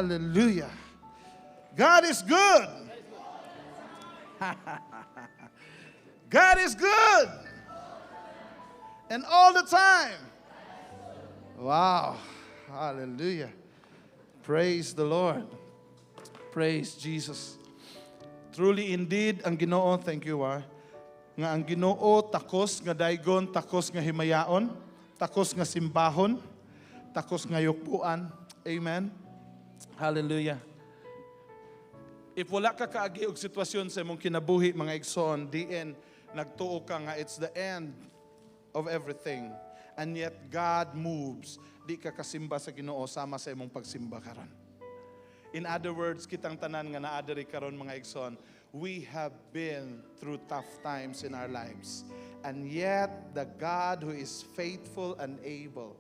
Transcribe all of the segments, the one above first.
Hallelujah. God is good. God is good. And all the time. Wow. Hallelujah. Praise the Lord. Praise Jesus. Truly indeed, ang Ginoo, thank you, ah, nga ang Ginoo takos nga daygon, takos nga himayaon, takos nga simbahon, takos nga yukpuan. Amen. Hallelujah. If wala ka kaagi og sitwasyon sa imong kinabuhi, mga igsoon, diin nagtuo ka nga it's the end of everything. And yet God moves, di ka kasimba sa Ginoo sama sa imong pagsimba karon. In other words, kitang tanan nga naa diri karon, mga igsoon, we have been through tough times in our lives. And yet, the God who is faithful and able,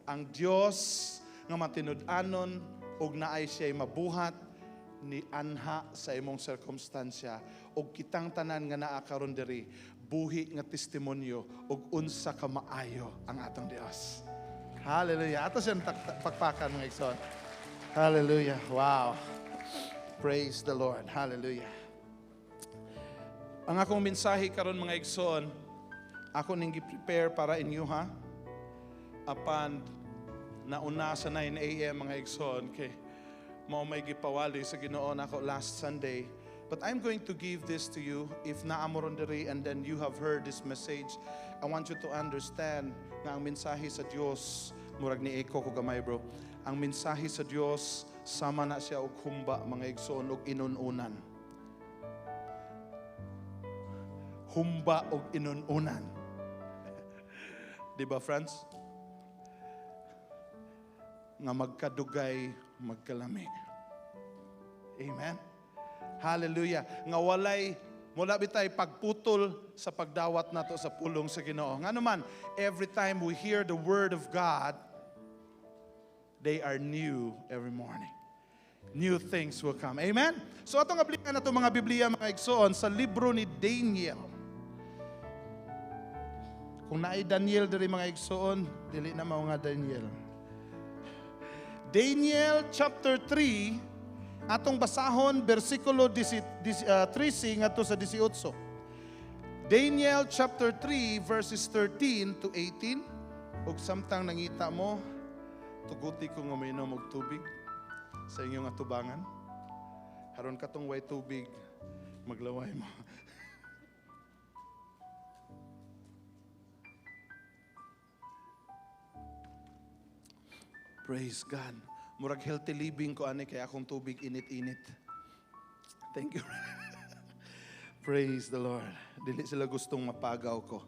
ang Dios nga matinud-anon ug naay siya'y mabuhat ni anha sa imong sirkumstansya, ug kitang tanan nga naa karon diri, buhi nga testimonyo ug unsa ka maayo ang atong Dios. Hallelujah. Ato siyang pakpakan, mga igsoon. Hallelujah. Wow. Praise the Lord. Hallelujah. Ang akong mensahe karon, mga igsoon, ako ning gi-prepare para inyo ha. Apan nauna sa 9 a.m., mga igsoon, kay mao may gipawali sa Ginoo nako last Sunday. But I'm going to give this to you. If naa mo ron diri and then you have heard this message, I want you to understand nga ang mensahe sa Dios, murag ni echo ko gamay, bro. Ang mensahe sa Dios sama na siya og humba, mga igsoon, og inununan. Humba og inununan. Di ba, friends? Nga magkadugay, magkalami. Amen. Hallelujah. Nga walay mula bitay pagputol sa pagdawat nato sa pulong sa Ginoo. Nga naman, every time we hear the word of God, they are new every morning. New things will come. Amen? So atong ablihan nato mga Biblia, mga igsoon, sa libro ni Daniel. Kung naay Daniel diri, mga igsoon, dili na mao nga Daniel. Daniel chapter 3, atong basahon bersikulo 13 ngadto sa 18. Daniel chapter 3 verses 13 to 18. Ug samtang nangita mo, tuguti ko nga mainom og tubig sa inyong atubangan. Haron katong way tubig, maglaway mo. Praise God. Murag healthy living ko ani kay akong tubig init-init. Thank you. Praise the Lord. Dili sila gustong mapagaw ko.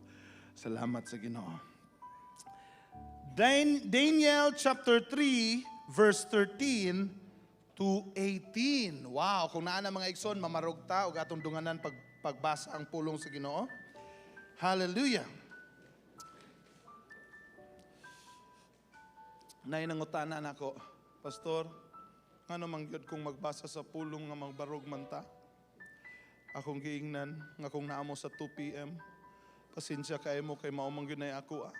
Salamat sa Ginoo. Daniel chapter 3 verse 13 to 18. Wow, kung naa na, mga igsoon, mamarog ta ug atong dunganan pagbasa ang pulong sa Ginoo. Hallelujah. Nay nangutana nako, "Pastor, ngano man gyud kung magbasa sa pulong nga magbarog man ta?" Akong giingnan nga kung naa mo sa 2 p.m., pasensya kay mo kay mao man gyud nay ako ah.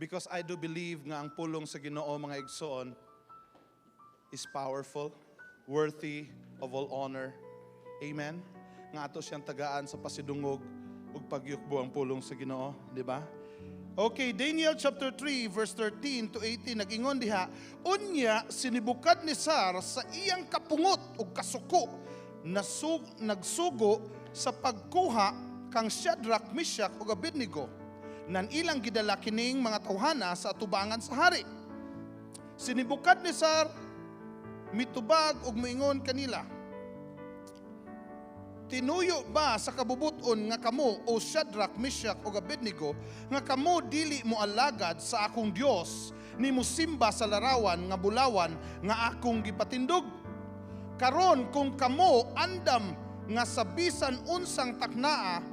Because I do believe nga ang pulong sa Ginoo, mga igsoon, is powerful, worthy of all honor. Amen. Nga ato siyang tagaan sa pasidungog ug pagyukbo ang pulong sa Ginoo, di ba? Okay, Daniel chapter 3 verse 13 to 18, nag-ingon diha, "Unya si Nebuchadnezzar sa iyang kapungot ug kasuko nagsugo sa pagkuha kang Shadrach, Meshach ug Abednego. Nan ilang gidala kining mga tawhana sa atubangan sa hari. Si Nebuchadnezzar mitubag ug moingon kanila, 'Tinuyo ba sa kabubuton nga kamo, o Shadrach, Meshach ug Abednego, nga kamo dili mo alagad sa akong Dios ni mosimba sa larawan nga bulawan nga akong gipatindog? Karon kung kamo andam nga sa bisan unsang taknaa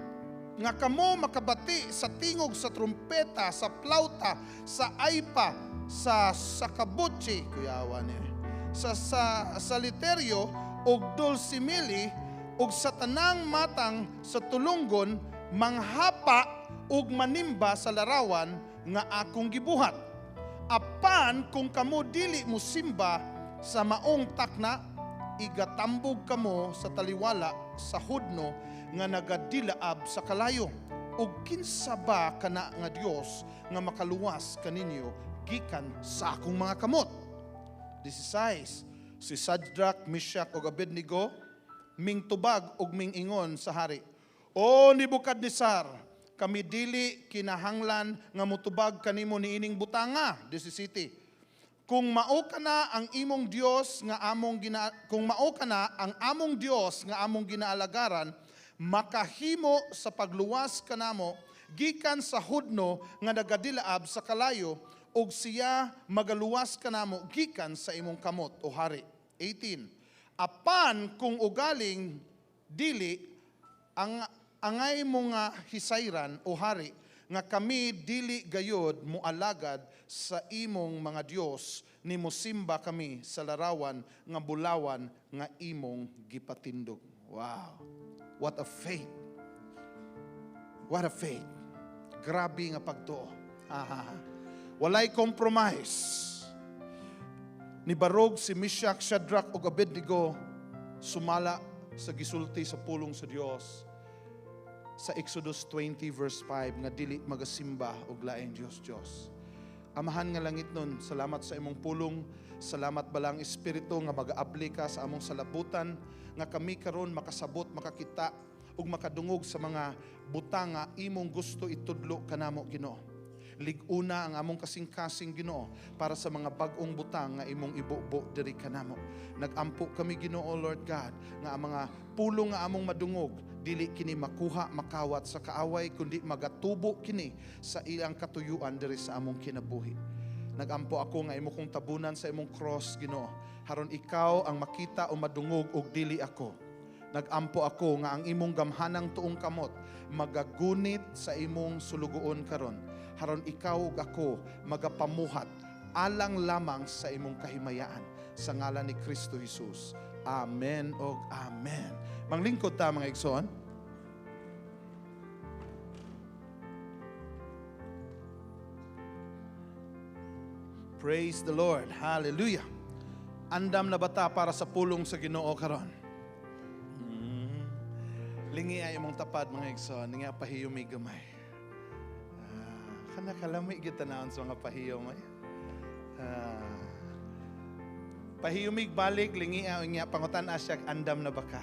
nga kamo makabati sa tingog sa trumpeta, sa plauta, sa aypa, sa sakabutsi, kuyawa ni, sa saliteryo ug dulsimili ug sa tanang matang sa tulunggon, manghapa ug manimba sa larawan nga akong gibuhat. Apan kung kamo dili mosimba Sa maong takna igatambog kamo sa taliwala sa hudno nga nagadilaab sa kalayo. Ug kinsa ba kana nga Dios nga makaluwas kaninyo gikan sa akong mga kamot? 16. Si Shadrach, Meshach ug Abednego mingtubag ug mingingon sa hari: "O Nebuchadnezzar, kami dili kinahanglan nga mutubag kanimo niining butanga." 17. Kung mao kana ang among Dios nga among ginaalagaran makahimo sa pagluwas kanamo gikan sa hudno nga nagadilaab sa kalayo, ug siya magaluwas kanamo gikan sa imong kamot, o hari. 18. Apan kung ugaling dili, ang angay mo nga hisayran, o hari, nga kami dili gayod moalagad sa imong mga Dios ni mosimba kami sa larawan nga bulawan nga imong gipatindog. Wow. What a faith. What a faith. Grabe nga pagtuo. Ah, walay compromise. Nibarog si Meshach, Shadrach ug Abednego sumala sa gisulti sa pulong sa Dios sa Exodus 20 verse 5 nga dili magasimba og laing Dios Dios. Amahan nga langit nun, salamat sa imong pulong, salamat Balaang Espiritu nga magaabli ka sa among salabutan nga kami karon makasabot, makakita ug makadungog sa mga butang nga imong gusto itudlo kanamo, Ginoo. Lig-una ang among kasing-kasing, Ginoo, para sa mga bag-ong butang nga imong ibubo diri kanamo. Nagampo kami, Ginoo, Lord God, nga ang mga pulong nga among madungog dili kini makuha makawat sa kaaway, kundi magatubo kini sa ilang katuyuan diri sa among kinabuhi. Nagampo ako nga imo kong tabunan sa imong cross, Ginoo, haron ikaw ang makita o madungog og dili ako. Nagampo ako nga ang imong gamhanang tuong kamot magagunit sa imong sulugoon karon, haron ikaw ug ako magapamuhat alang lamang sa imong kahimayaan, sa ngalan ni Kristo Jesus. Amen og amen. Manglingkod ta, mga igsoon. Praise the Lord. Hallelujah. Andam na bata para sa pulong sa Ginoo karon? Lingi ay imong tapad, mga igsoon, nga pahiyom gamay. Ah, kana kalami gyud tanawon sa mga pahiyom ay. Ah. Pahiyumig balik, lingi ay nga pangutan siya, andam na baka?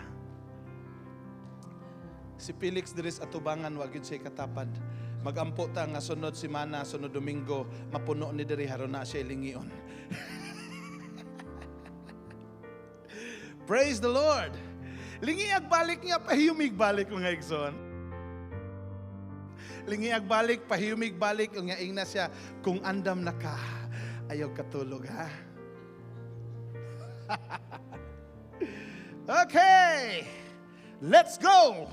Si Felix diris atubangan, wa gyud siya katapad. Magampo ta nga sunod semana, sunod Domingo, mapuno ni diri haron na siya lingion. Praise the Lord. Lingiag balik nga pahiyumig balik, mga igsoon. Lingiag balik, pahiyumig balik nga ingna siya kung andam na ka, ayaw katulog ha. Okay. Let's go.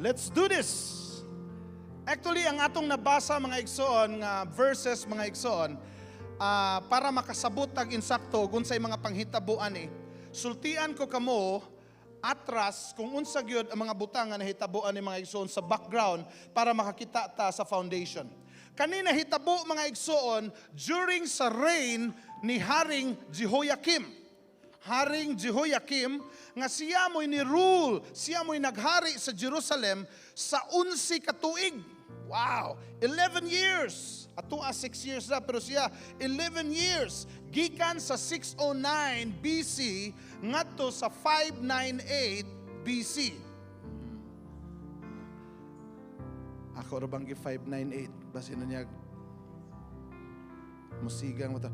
Let's do this. Actually, ang atong nabasa, mga igsoon, nga verses, mga igsoon, para makasabot tag insakto kung unsay mga panghitabuan eh. Sultian ko kamo atras kung unsa gyud ang mga butang nga nahitabuan ni mga igsoon sa background para makakita ta sa foundation. Kanina hitabo, mga igsoon, during sa reign ni Haring Jehoiakim. Haring Jehoiakim nga siya mo'y ni-rule, siya mo'y naghari sa Jerusalem sa 11 ka tuig. Wow, 11 years. Ato 6 years na, pero siya 11 years. Gikan sa 609 BC ngadto sa 598 BC. Ako ra bang gi 598 basin na niya musigang mo ta.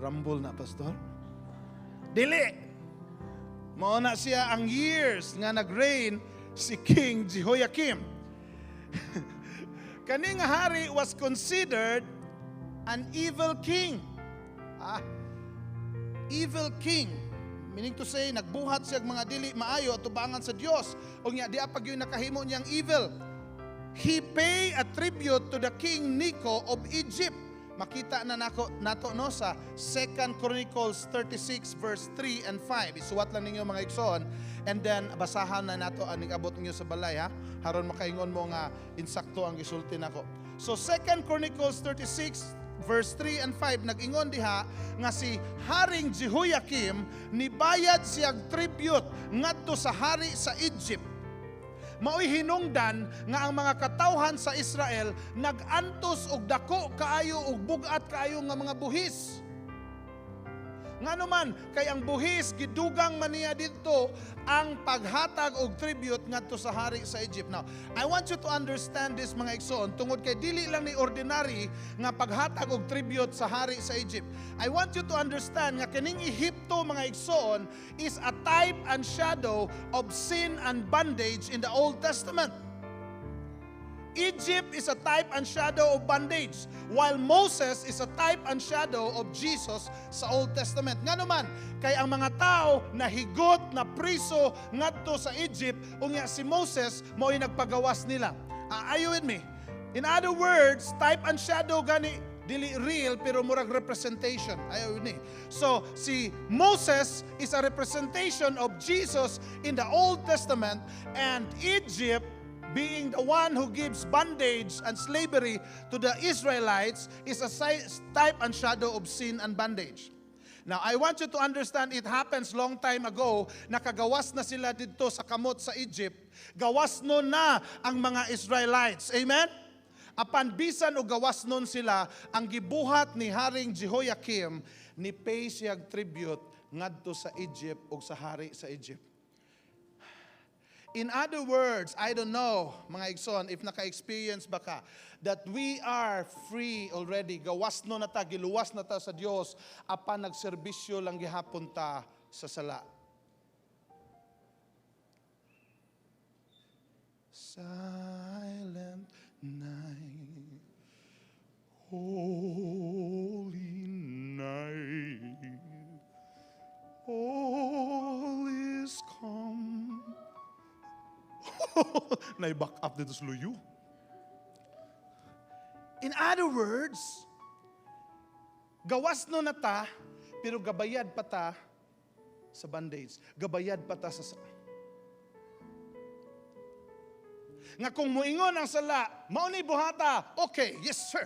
Rumble na, pastor? Dili. Mao na siya ang years nga nag-reign si King Jehoiakim. Kani nga hari was considered an evil king. Ah, evil king. Meaning to say, nagbuhat siya og mga dili maayo atubangan sa Dios. O nga, di pa gyud nakahimo niyang evil. He pay a tribute to the King Necho of Egypt. Makita na nako nato no sa 2 Chronicles 36 verse 3 and 5. Isuwat lang ninyo, mga igsoon, and then basahan na nato aning abot ninyo sa balay ha. Haron makaingon mo nga insakto ang gisulti nako. So 2 Chronicles 36 verse 3 and 5, nag-ingon diha nga si Haring Jehoiakim nibayad siyag tribute ngadto sa hari sa Egypt. Mao'y hinungdan nga ang mga katawhan sa Israel nag-antos og dako kaayo og bug-at kaayo nga mga buhis. Ngano man, kay ang buhis gidugang man niya didto ang paghatag og tribute ngadto sa hari sa Egypt. Now, I want you to understand this, mga igsoon, tungod kay dili lang ni ordinary nga paghatag og tribute sa hari sa Egypt. I want you to understand nga kining Ehipto, mga igsoon, is a type and shadow of sin and bondage in the Old Testament. Egypt is a type and shadow of bondage, while Moses is a type and shadow of Jesus sa Old Testament. Ngano man, kay ang mga tao na higot na priso ngadto sa Egypt, unya si Moses mao'y nagpagawas nila. Are you with me? In other words, type and shadow gani, dili real pero murag representation. Ayaw ni. So si Moses is a representation of Jesus in the Old Testament, and Egypt being the one who gives bondage and slavery to the Israelites is a type and shadow of sin and bondage. Now, I want you to understand it happens long time ago. Nakagawas na sila didto sa kamot sa Egypt. Gawas nun na ang mga Israelites. Amen? Apan bisan og gawas nun sila, ang gibuhat ni Haring Jehoiakim, ni pay siyag tribute ngadto sa Egypt ug sa hari sa Egypt. In other words, I don't know, mga igsoon, if naka-experience ba ka, that we are free already. Gawas no na ta, giluwas na ta sa Dios, apan nagserbisyo lang gihapon ta sa sala. Silent night, holy night, all is calm. Nai-back up didto sa luyo. In other words, gawas no na ta, pero gabayad pa ta sa bondage. Gabayad pa ta sa nga kung muingon ang sala, mao ni buhata, okay, yes sir.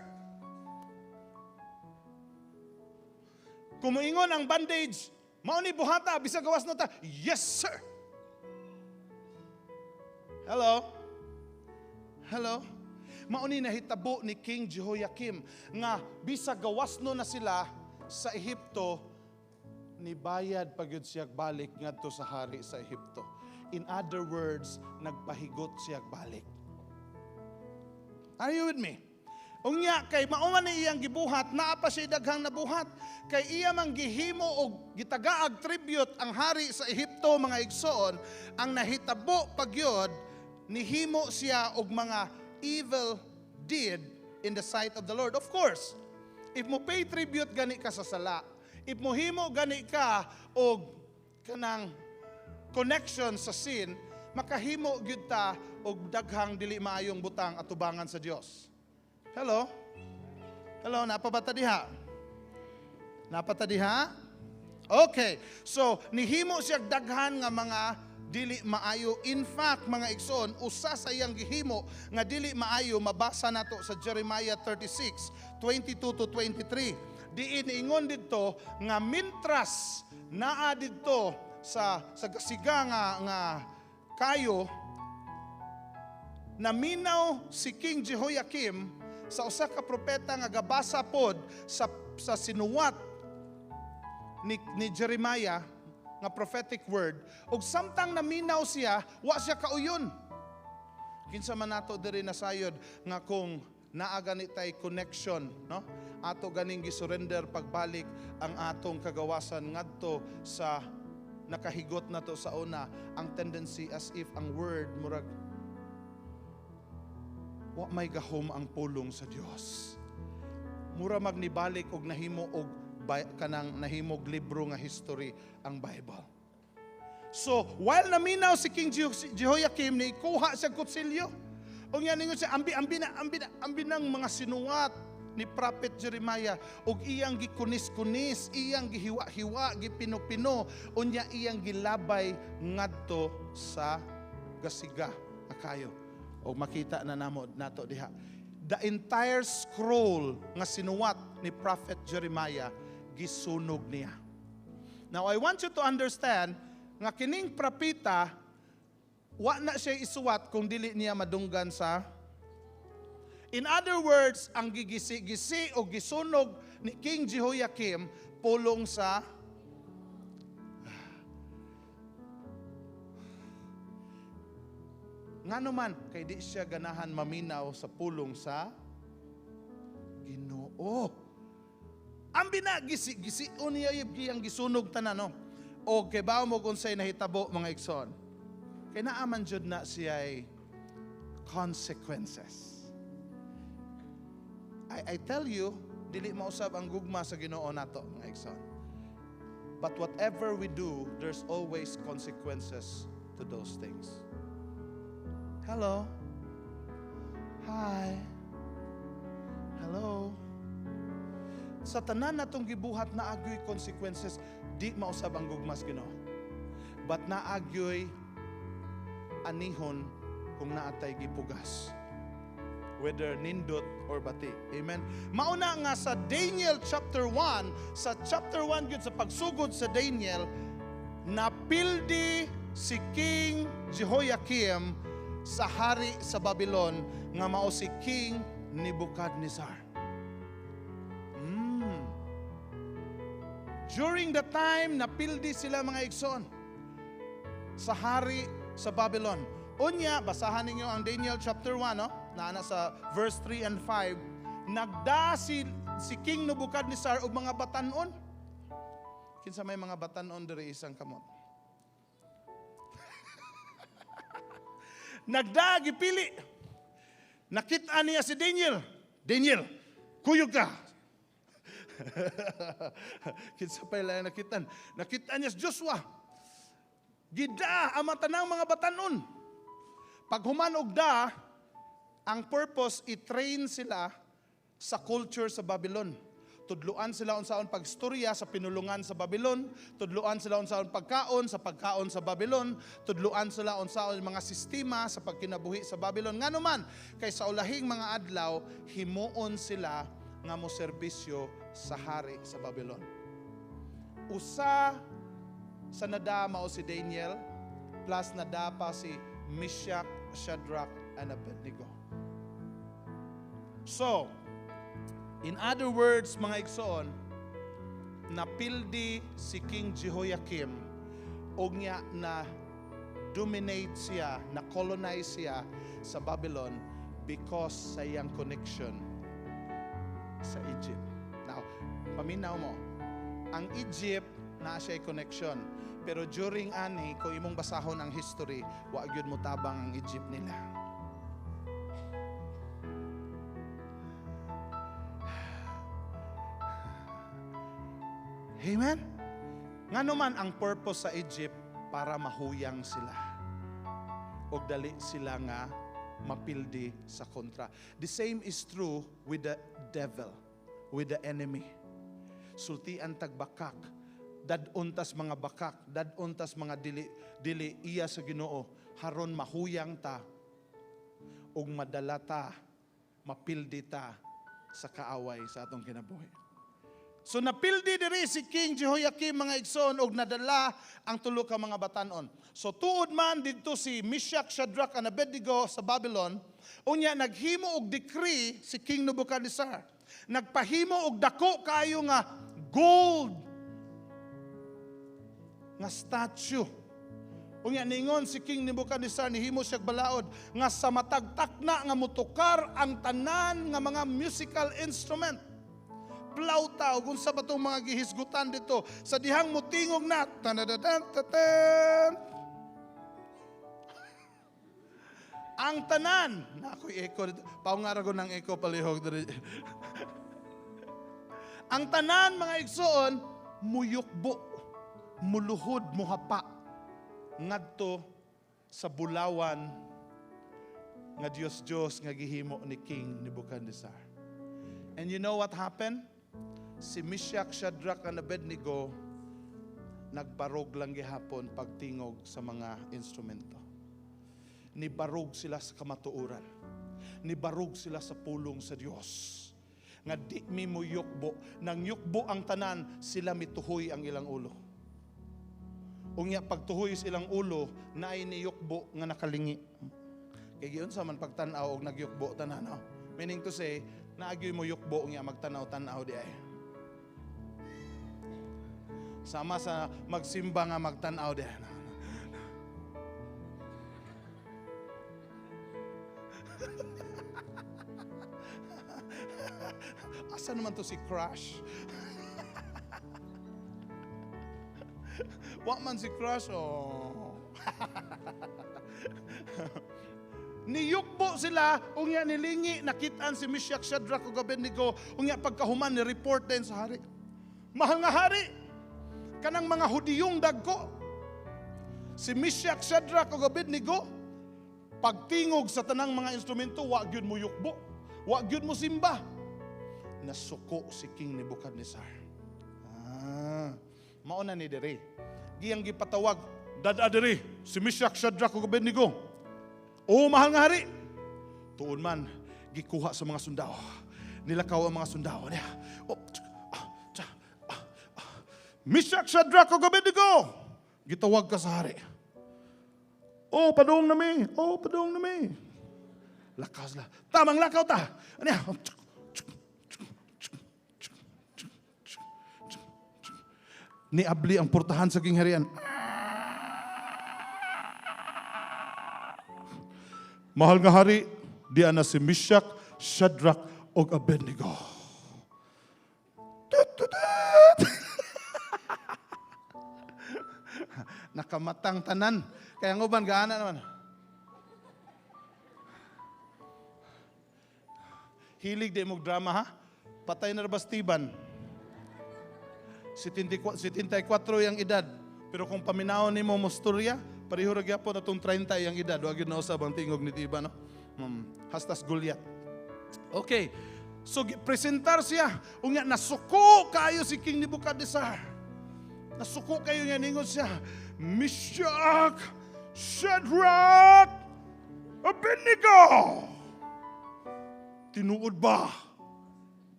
Kung muingon ang bondage, mao ni buhata, bisag gawas na ta, yes sir. Hello? Hello? Mao ni nahitabo ni King Jehoiakim nga bisag gawas no na sila sa Ehipto, nibayad pa gyud siya balik ngadto sa hari sa Ehipto. In other words, nagpahigot siya balik. Are you with me? Unya kay mao man ni iyang gibuhat, naa pa siya daghang nabuhat. Kay iya man gihimo og gitagaag tribute ang hari sa Ehipto, mga igsoon, ang nahitabo pagyod, nihimo siya og mga evil deed in the sight of the Lord. Of course, if mo pay tribute gani ka sa sala, if mo himo gani ka og kanang connection sa sin, makahimo gyud ta og daghang dili maayong butang atubangan sa Dios. Hello? Hello, napabata diha? Napata diha? Okay. So, nihimo siya daghan nga mga dili maayo. In fact, mga igsoon, usa sa iyang gihimo nga dili maayo, mabasa nato sa Jeremiah 36, 22 to 23. Diin ingon didto nga mintras naa didto sa gasiga nga kayo, naminaw si King Jehoiakim sa usa ka propeta nga gabasa pod sa sinuwat ni Jeremiah nga prophetic word, ug samtang naminaw siya, wa siya kauyon. Kinsa man nato diri nasayod nga kung naa gani tay connection, no? Ato ganing gisurrender pagbalik ang atong kagawasan ngadto sa nakahigot nato sa una, ang tendency as if ang word murag wa may gahom ang pulong sa Dios. Mura magnibalik og nahimo og kanang nahimog libro nga history ang Bible. So, while naminaw si King Jehoiakim, ni kuha siya kutsilyo. Unya ningon siya, ambi ambi na ambi na ambi nang mga sinuwat ni Prophet Jeremiah og iyang gikunis-kunis, iyang gihiwa-hiwa, gipino-pino, unya iyang gilabay ngadto sa gasiga nga kayo. Og makita na namo nato diha. The entire scroll nga sinuwat ni Prophet Jeremiah, gisunog niya. Now, I want you to understand nga kining propeta, wa na siya isuwat kung dili niya madunggan sa. In other words, ang gigisi-gisi o gisunog ni King Jehoiakim pulong sa. Ngano man, kay di siya ganahan maminaw sa pulong sa Ginoo. Ang binagisi-gisi niya ang gisunog tanan, no? O kay ba mo kung sa'y nahitabo, mga igsoon? Kay naaman jud na siya consequences. I tell you, dili mausab ang gugma sa Ginoo nato, mga igsoon. But whatever we do, there's always consequences to those things. Hello? Hi? Hello? Sa tanan natong gibuhat, naagyoy consequences, di mausab ang gugma sa Ginoo. But naagyoy anihon kung naatay gipugas. Whether nindot or bati. Amen. Mauna nga sa Daniel chapter 1, sa chapter 1 gyud, sa pagsugod sa Daniel, napildi si King Jehoiakim sa hari sa Babylon nga mao si King Nebuchadnezzar. During the time napildi sila, mga igsoon, sa hari sa Babylon. Unya, basahan ninyo ang Daniel chapter 1, no? Naana sa verse 3 and 5, nagda si King Nebuchadnezzar og mga batanon. Kinsa may mga batanon diri, isang kamot? Nagda, gipili. Nakita niya si Daniel. "Daniel, kuyog ka." Kinsa pa lang nakitan? Nakita niya si Joshua. Gida ang tanang mga batanon. Paghuman og da, ang purpose, i-train sila sa culture sa Babylon. Tudluan sila unsaon pagstorya sa pinulungan sa Babylon, tudluan sila unsaon pagkaon sa pagkaon sa Babylon, tudluan sila unsaon mga sistema sa pagkinabuhi sa Babylon. Ngano man, kay sa ulahing mga adlaw himuon sila nga mo serbisyo sa hari sa Babylon. Usa sa nada mao si Daniel, plus nada pa si Meshach, Shadrach, and Abednego. So, in other words, mga igsoon, napildi si King Jehoiakim og niya na dominate siya, na colonize siya sa Babylon because sa iyang connection sa Egypt. Now, paminaw mo, ang Egypt na siya connection. Pero during ani, kung imong basahon ang history, wa gyud mo tabang ang Egypt nila. Amen? Ngano man, ang purpose sa Egypt para mahuyang sila. Og dali sila nga mapildi sa kontra. The same is true with the devil, with the enemy. Sultian tagbakak, dad-on tas mga bakak, dad-on tas mga dili dili iya sa Ginoo, haron mahuyang ta ug madala ta, mapildi ta sa kaaway sa atong kinabuhi. So napildi diri si King Jehoiakim, mga igsoon, og nadala ang tulo ka mga batanon. So tuod man didto si Meshach, Shadrach and Abednego sa Babylon. Unya naghimo og decree si King Nebuchadnezzar. Nagpahimo og dako kaayo nga gold nga statue. Unya ningon si King Nebuchadnezzar, nihimo siya balaod nga sa matag takna nga mutukar ang tanan nga mga musical instrument, plauta ug unsa ba tong mga gihisgutan dito, sa dihang mutingog na tanadatan ang tanan na ako'y echo dito. Paungara ko ng echo palihog diri. Ang tanan, mga igsoon, muyukbo, muluhod, muhapa ngadto sa bulawan nga Dios Dios nga gihimo ni King Nebuchadnezzar. And you know what happened? Si Meshach, Shadrach, and Abednego nagbarog lang gihapon pagtingog sa mga instrumento. Nibarog sila sa kamatuoran. Nibarog sila sa pulong sa Dios. Nga di mi muyukbo. Nang yukbo ang tanan, sila mituhoy ang ilang ulo. Unya pagtuhoy sa ilang ulo, naay niyukbo nga nakalingi. Kay giunsa man pagtan-aw og nagyukbo tanan, no? Meaning to say, naagyoy mo yukbo nga magtanaw-tanaw di ay. Sama sa magsimba nga magtan-aw di ay. Asa naman to si Crush? Wa man si Crush, oh. Niyukbo sila, unya nilingi, nakitaan si Meshach, Shadrach ug Abednego, unya pagkahuman ni report din sa hari. Mahal nga hari, kanang mga Hudiyong dagko, si Meshach, Shadrach ug Abednego, pagtingog sa tanang mga instrumento, wa gyud mo yukbo, wa gyud mo simba. Nasuko si King Nebuchadnezzar. Ah, mauna ni diri. Giyang gipatawag, dada diri, si Meshach, Shadrach ug Abednego. O mahal nga hari, tuon man, gikuha sa mga sundao. Nilakaw ang mga sundao. Oh, Meshach, Shadrach ug Abednego, gitawag ka sa hari. Oh, padung na mi. Oh, padung na mi. Lakaw sila. Tamang lakaw ta. Ano yan? Niabli ang portahan sa gingharian. Mahal nga hari, diyan na si Meshach, Shadrach, ug Abednego. Tut, tut, tut. Nakamatang tanan. Kaya ang uban, gaana naman. Hilig di mong drama, ha? Patay na rabastiban. 74 yung edad. Pero kung paminawon nimo mostorya, pareho ra gyapon atong 30 yung edad. Wa gyud nausab ang tingog ni Tiba, no? Hastas Goliath. Okay. So presentar siya. Unya nasuko kayo si King Nebuchadnezzar. Nasuko kayo nga ningon siya, Meshach, Shadrach, Abednego. Tinuod ba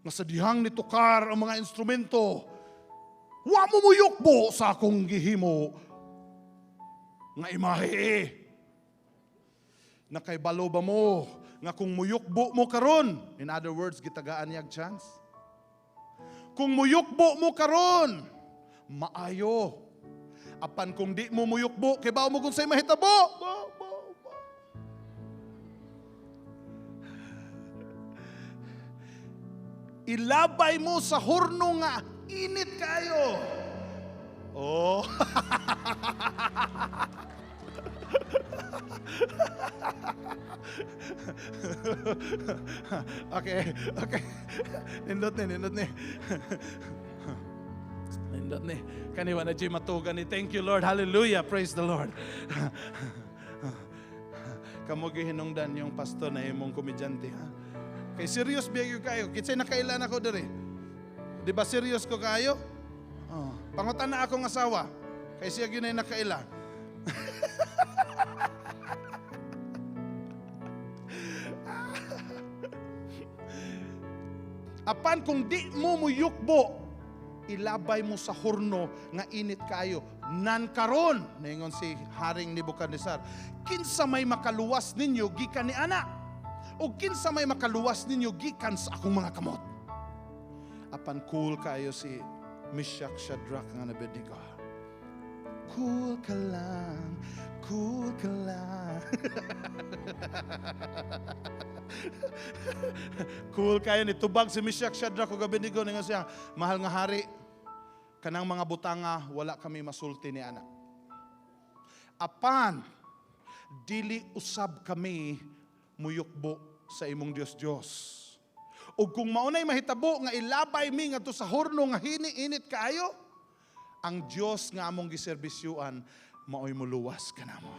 nga sa dihang nitukar ang mga instrumento, wa mo muyukbo sa akong gihimo nga imahe? Nakaibalo ba mo nga kung muyukbo mo karon, in other words, gitagaan niyag chance? Kung muyukbo mo karon, maayo. Apan kung di mo muyukbo, kay bao mo kung sa'y mahitabo. Bo, bo, bo. Ilabay mo sa hurno nga init kayo. Oh. Okay, okay. Nindot ni, nindot ni. Nindot ni. Kaniwa na Jim matugan ni. Thank you, Lord. Hallelujah. Praise the Lord. Kamo gihinungdan yung pastor na imong komedyante, ha? Kay serious biya kayo. Kinsay nakailan ako diri. Di ba serious ko kayo? Oh. Pangutan na akong asawa. Kay siya gyud ay nakaila. Apan kung di mo muyukbo, ilabay mo sa hurno nga init kayo. Nan karon, ningon si Haring Nebuchadnezzar, kinsa may makaluwas ninyo gikan ni ana, o kinsa may makaluwas ninyo gikan sa akong mga kamot. Apan cool kayo si Meshach, Shadrach nga Abednego. Cool ka lang, cool ka lang. Cool kayo ni tubag si Meshach, Shadrach ug Abednego. Ningon siya, mahal nga hari, kanang mga butanga wala kami masulti ni ana. Apan dili usab kami muyukbo sa imong Dios Dios. O kung maunay mahitabo nga ilabay mi ngadto sa horno nga hini-init kaayo, ang Dios nga among giserbisyuan maoy moluwas kanamo.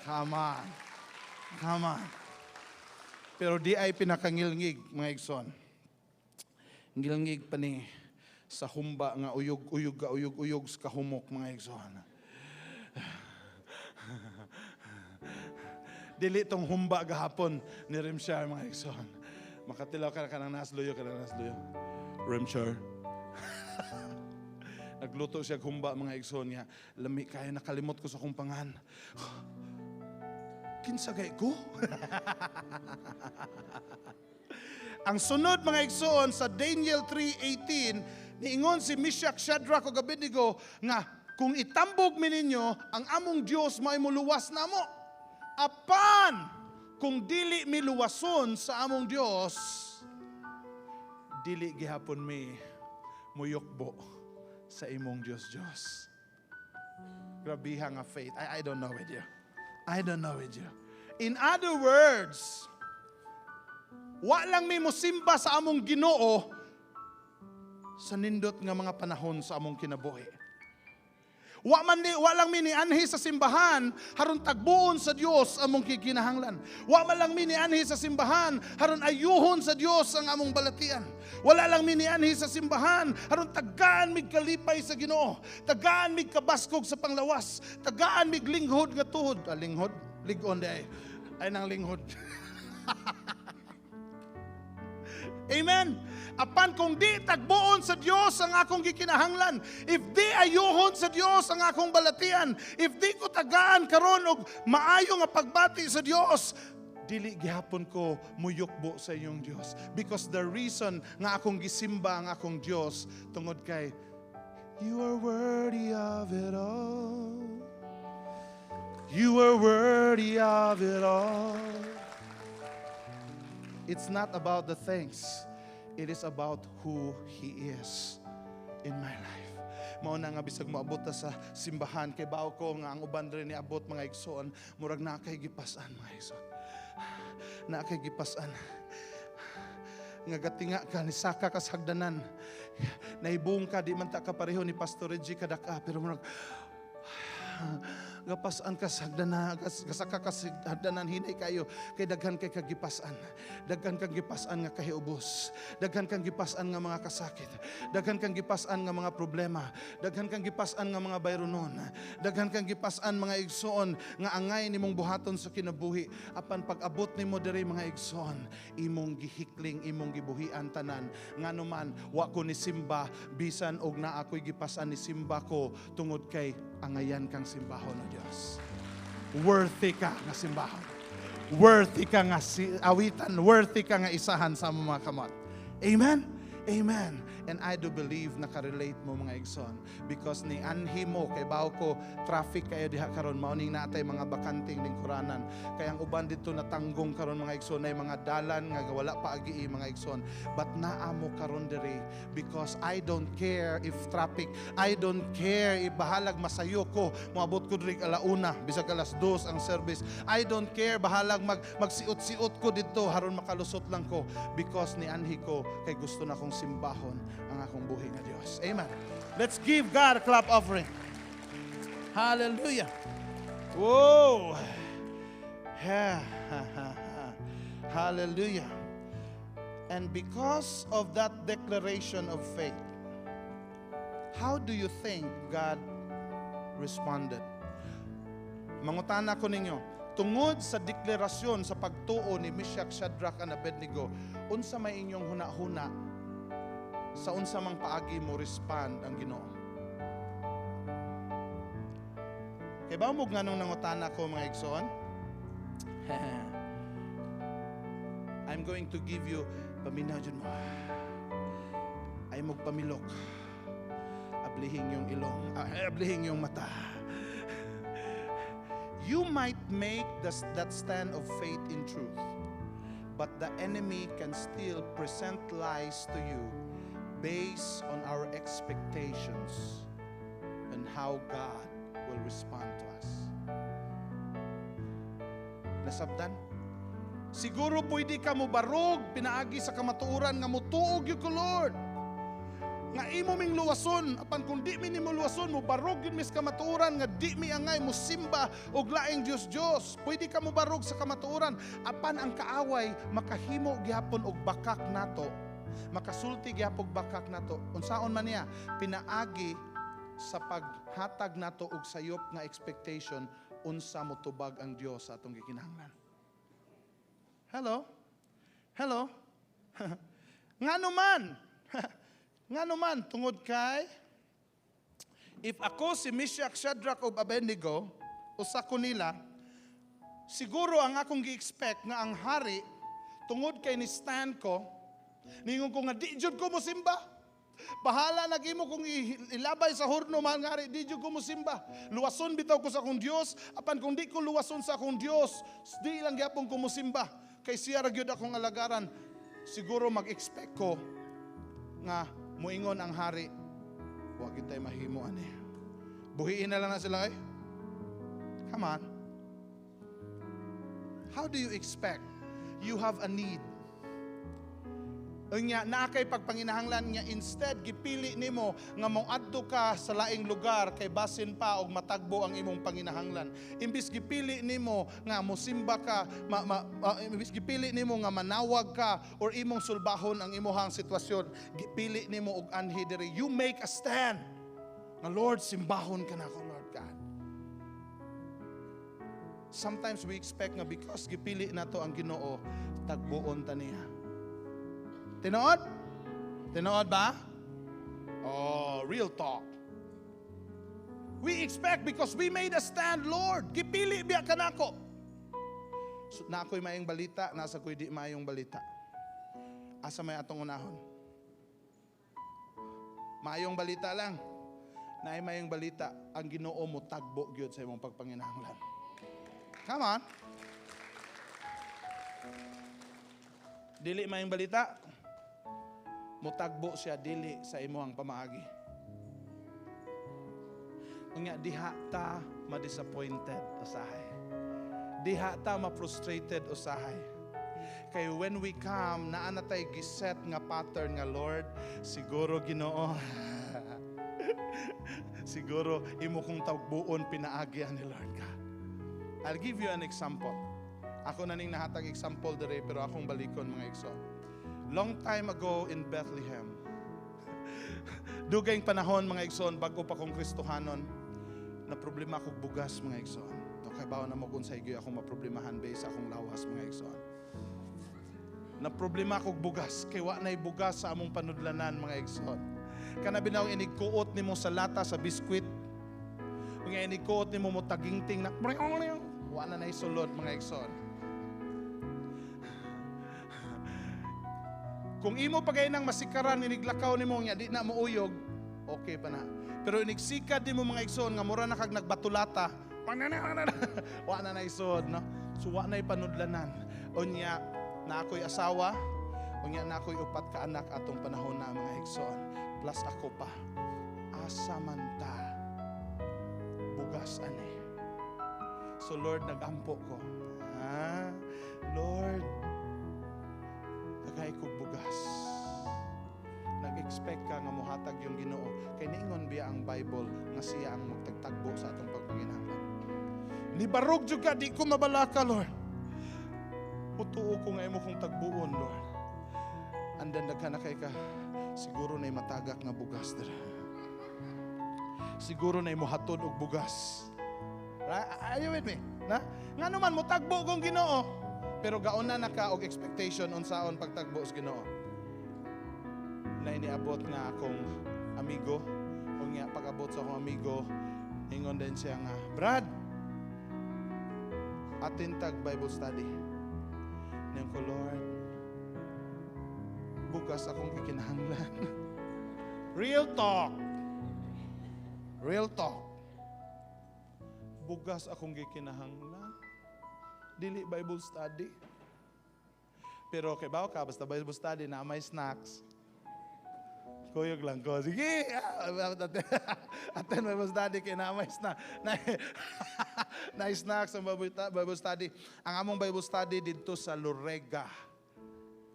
Come on. Come on. Pero di ay pinakangilngig, mga igsoon. Ngilngig pa ni sa humba nga uyog-uyog ka uyog-uyog sa kahumok, mga igsoon. Dili tong humba gahapon ni Rimshar, mga igsoon. Makatilaw ka kanang nasluyo, kanang nasluyo. Remshire. Nagluto siya humba, mga igsoon, nga. Lami kayo, nakalimot ko sa akong pangan. Kinsa gay ko? Ang sunod, mga igsoon, sa Daniel 3:18, niingon si Meshach, Shadrach ug Abednego nga kung itambog mi ninyo ang among Dios, mao'y moluwas namo. Apan kung dili mi luwason sa among Dios, dili gihapon mi muyukbo sa imong Dios Dios. Grabiha nga faith. I don't know with you. I don't know with you. In other words, wa lang mi mosimba sa among Ginoo sa nindot nga mga panahon sa among kinabuhi. Wa lang mi nianhi sa simbahan haron tagbuon sa Dios among kikinahanglan. Wa man lang mi nianhi sa simbahan haron ayuhon sa Dios ang among balatian. Wala lang mi nianhi sa simbahan haron tagaan mig kalipay sa Ginoo. Tagaan mig kabaskog sa panglawas. Tagaan mig linghod nga tuhod. Ah, linghod? Ligon di ay. Ay nang linghod. Amen. Apan kung di tagbuon sa Dios ang akong gikinahanglan, if di ayuhon sa Dios ang akong balatian, if di ko tagaan karon og maayo nga pagbati sa Dios, dili gihapon ko muyukbo sa inyong Dios. Because the reason nga akong gisimba ang akong Dios tungod kay you are worthy of it all. You are worthy of it all. It's not about the things. It is about who He is in my life. Mao na nga bisag moabot ta sa simbahan, kay bawo ko nga ang uban diri niabot, mga igsoon, murag naa kay gipas-an, mga igsoon. Naa kay gipas-an. Nga gatinga ka, nisaka ka sa hagdanan. Nahibong ka, di man ta ka pareho ni Pastor Reggie kadaka, pero murag gapasan ka sa hagdanan, gasaka ka sa hagdanan, hinay kayo, kay daghan kay kagipasan. Daghan kang gipasan nga kahiubos. Daghan kang gipasan nga mga kasakit. Daghan kang gipasan nga mga problema. Daghan kang gipasan nga mga bayronon. Daghan kang gipasan, mga igsoon, nga angay nimong buhaton sa kinabuhi. Apan pag-abot nimo diri, mga igsoon, imong gihikling, imong gibuhian tanan. Ngano man, wa ko ni simba bisan og naa ko'y gipasan, ni simba ko tungod kay angayan kang simbahon o Dios. Worthy ka nga simbahon. Worthy ka nga awitan. Worthy ka nga isahan sa among mga kamot. Amen? Amen. And I do believe nakarelate mo, mga igsoon, because ni anhi mo kay bawo ko traffic kayo diha karon, mao ning natay mga bakanting lingkuranan. Kay ang uban dito natanggong karon, mga igsoon, ay mga dalan nga wala pa agi, mga igsoon. But naa mo karon diri because I don't care if traffic, I don't care if bahalag masayo ko, moabot ko diri alauna bisag 2:00 ang service. I don't care bahalag magsiot-siot ko didto haron makalusot lang ko, because ni anhi ko kay gusto na akong simbahon ang akong buhi nga Dios. Amen. Let's give God a clap offering. Hallelujah. Whoa. Hallelujah. And because of that declaration of faith, how do you think God responded? Mangutana ko ninyo, tungod sa deklarasyon sa pagtuo ni Meshach, Shadrach, and Abednego, unsa may inyong huna-huna sa unsa mang paagi mo respond ang Ginoo? Kay ba mo nganong nangutana ko, mga igsoon? I'm going to give you, paminaw dyan mo. Ay magpamilok. Ablihing yung ilong. Ablihing yung mata. You might make that stand of faith in truth, but the enemy can still present lies to you based on our expectations and how God will respond to us. Nasabtan? Siguro pwede ka mo barog pinaagi sa kamatuoran nga mutuog gyud ko, Lord. Nga imo ming luwason, apan kung di mi nimo luwason, mo barog gyud mis kamatuoran nga di mi angay mo simba og laing Dios Dios. Pwede ka mo barog sa kamatuoran, apan ang kaaway makahimo gihapon og bakak nato. Makasulti gihapon bakak nato. Unsaon man niya pinaagi sa paghatag nato og sayop nga expectation unsa motubag ang Dios sa atong gikinahanglan. Hello? Hello? Ngano man? Ngano man? Tungod kay if ako si Meshach, Shadrach ug Abednego, usa ko nila, siguro ang akong gi-expect nga ang hari, tungod kay ni stand ko, ningon ko nga di jud ko mosimba. Bahala na imo kung ilabay sa hurno, mahal nga hari, di jud ko mosimba. Luwason bitaw ko sa akong Dios, apan kung di ko luwason sa akong Dios, di lang gyapon ko mosimba. Kay siya ra gyud akong alagaran. Siguro mag-expect ko nga muingon ang hari, "Wa gyud tay mahimo ani. Buhiin na lang na sila eh." Come on. How do you expect? You have a need. Unya, naa kay pagpanginahanglan nga instead gipili nimo nga moadto ka sa laing lugar kay basin pa og matagbo ang imong panginahanglan. Imbis gipili nimo nga mosimba ka, imbis gipili nimo nga manawag ka or imong sulbahon ang imuhang sitwasyon, gipili nimo og anhi diri. You make a stand. Nga, "Lord, simbahon ka nako, Lord God." Sometimes we expect nga because gipili nato ang Ginoo, tagbuon ta niya. Tinuod? Tinuod ba? Oh, real talk. We expect because we made a stand, "Lord, gipili biya ka nako." So, naa ko'y maayong balita, naa sa ko'y di maayong balita. Asa may atong unahon? Maayong balita lang. Naay maayong balita, ang Ginoo mo tagbo gyud sa imong pagpanginahanglan. Come on. Dili maayong balita, mutagbo siya dili sa imong pamaagi. Unya diha ta ma-disappointed usahay. Diha ta ma-frustrated usahay. Kay when we come, naa na tay giset nga pattern nga, "Lord, siguro Ginoo. Siguro imo kong tagbuon pinaagi ani, Lord God." I'll give you an example. Ako na ning nahatag example dire pero akong balikon, mga igsoon. Long time ago in Bethlehem. Dugayng panahon, mga igsoon, bago pa kong Kristohanon, na problema kog bugas, mga igsoon. Okay ba na mo kung sa igyo akong maproblemahan based sa akong lawas, mga igsoon. Na problema kog bugas kay wa nay bugas sa among panudlanan, mga igsoon. Kana bitaw inig kuot nimo sa lata sa biskwit. Nga inig kuot nimo mo tagingting na wa na nay sulod, mga igsoon. Kung imo pagay nang masikaran iniglakaw nimo nga di na mouyog, okay pa na. Pero inigsikad nimo, mga igsoon, nga mura na kag nagbatulata, wa na naisod, no? So wa na'y panudlanan. Unya na ako'y asawa, unya na ako'y upat ka anak atong panahon na, mga igsoon. Plus ako pa. Asa man ta bugas ani? So Lord, nagampo ko. Ah, Lord, tagay kog bugas. Nag-expect ka nga mohatag yung Ginoo. Kay niingon biya ang Bible nga siya ang magtagtagbo sa atong pagpanginahanglan. Nibarog jud ka, di ko mabalaka, Lord. Mutuo ko nga imo kong tagbuon, Lord. Andan daghan na kay ka, siguro na matagak nga bugas dira. Siguro na mohatod og bugas. Right? Are you with me? Na? Nga naman, motagbo kong Ginoo. Pero gauna na ka og expectation unsaon pagtagbo sa Ginoo. Na iniabot nga akong amigo, unya pag-abot sa akong amigo, ingon din siya nga, "Brad, attend tag Bible study." Niyan ko, "Lord, bugas akong gikinahanglan." Real talk. Real talk. Bugas akong gikinahanglan. Dili Bible study. Pero kay bawo ka, basta Bible study na may snacks. Kuyog lang ko. "Sige, attend Bible study kay na may snack." Na snacks ang Bible study. Ang among Bible study dito sa Lorega.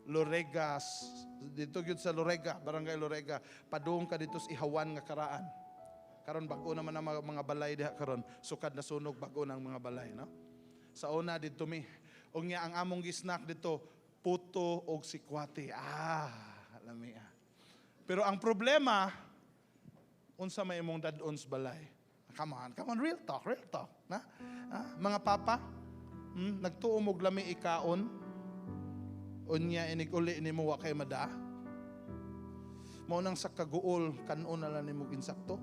Lorega, dito gyud sa Lorega, Barangay Lorega. Padung ka dito sa Ihawan nga karaan. Karon bag-o naman ang mga balay diha karon. Sukad na sunog, bag-o ng mga balay, no? Sa una dito mi. Unya ang among gi-snack dito puto og sikwate. Ah, lami ah. Pero ang problema, unsa may imong dad-on sa balay? Come on, come on, real talk, real talk. Na? Ah, mga papa, nagtuo mo lami ikaon. Unya inig uli nimo, wa kay mada. Mao nang sa kaguol kanon na lang nimo insakto.